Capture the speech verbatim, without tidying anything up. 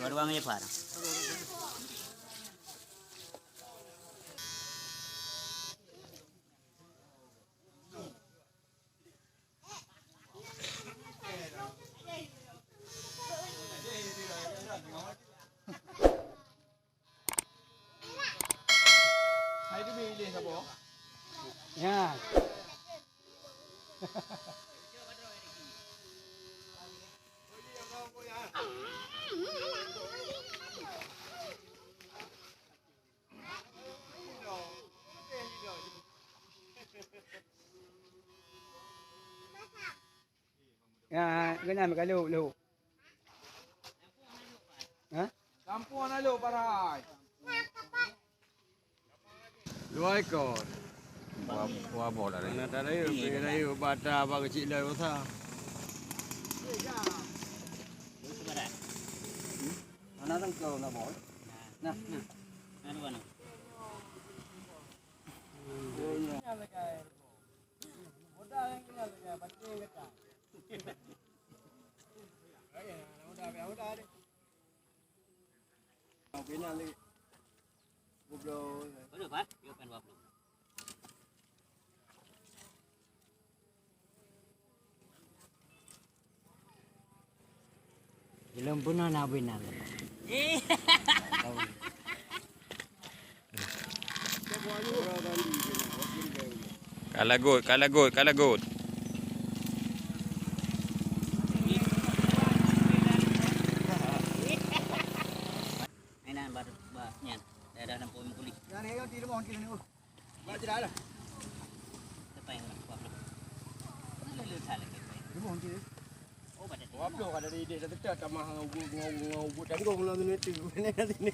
Baru ang ipar. Hai tu pilih siapa? Ya. Ya, kena meukaluk luk. Ha? Gampông na lôn parai. Dua ekor. Wah, wah, boh dah. Mana tak ada yuk, pergi dah yuk, bata apa kecil dah dosa. Mana tengkau nak boh? Nah, nah. Nah, dua nah. Ilôn pun na binan. Ka lagot, ka lagot, ka lagot. Inan ba, ba nyan. Daerah Lampung Mengkuli. Nyan, nyan, di rumah, di rumah. Ba jalan lah. Depan orang, dua puluh. Lalu, lalu salah ke depan. Di rumah, di. Oh, pada di rumah. Dua puluh kalau di desa tetap tamah ngan ubit, ngan, ngan ubit tanggong lah tu nanti. Nanti ni.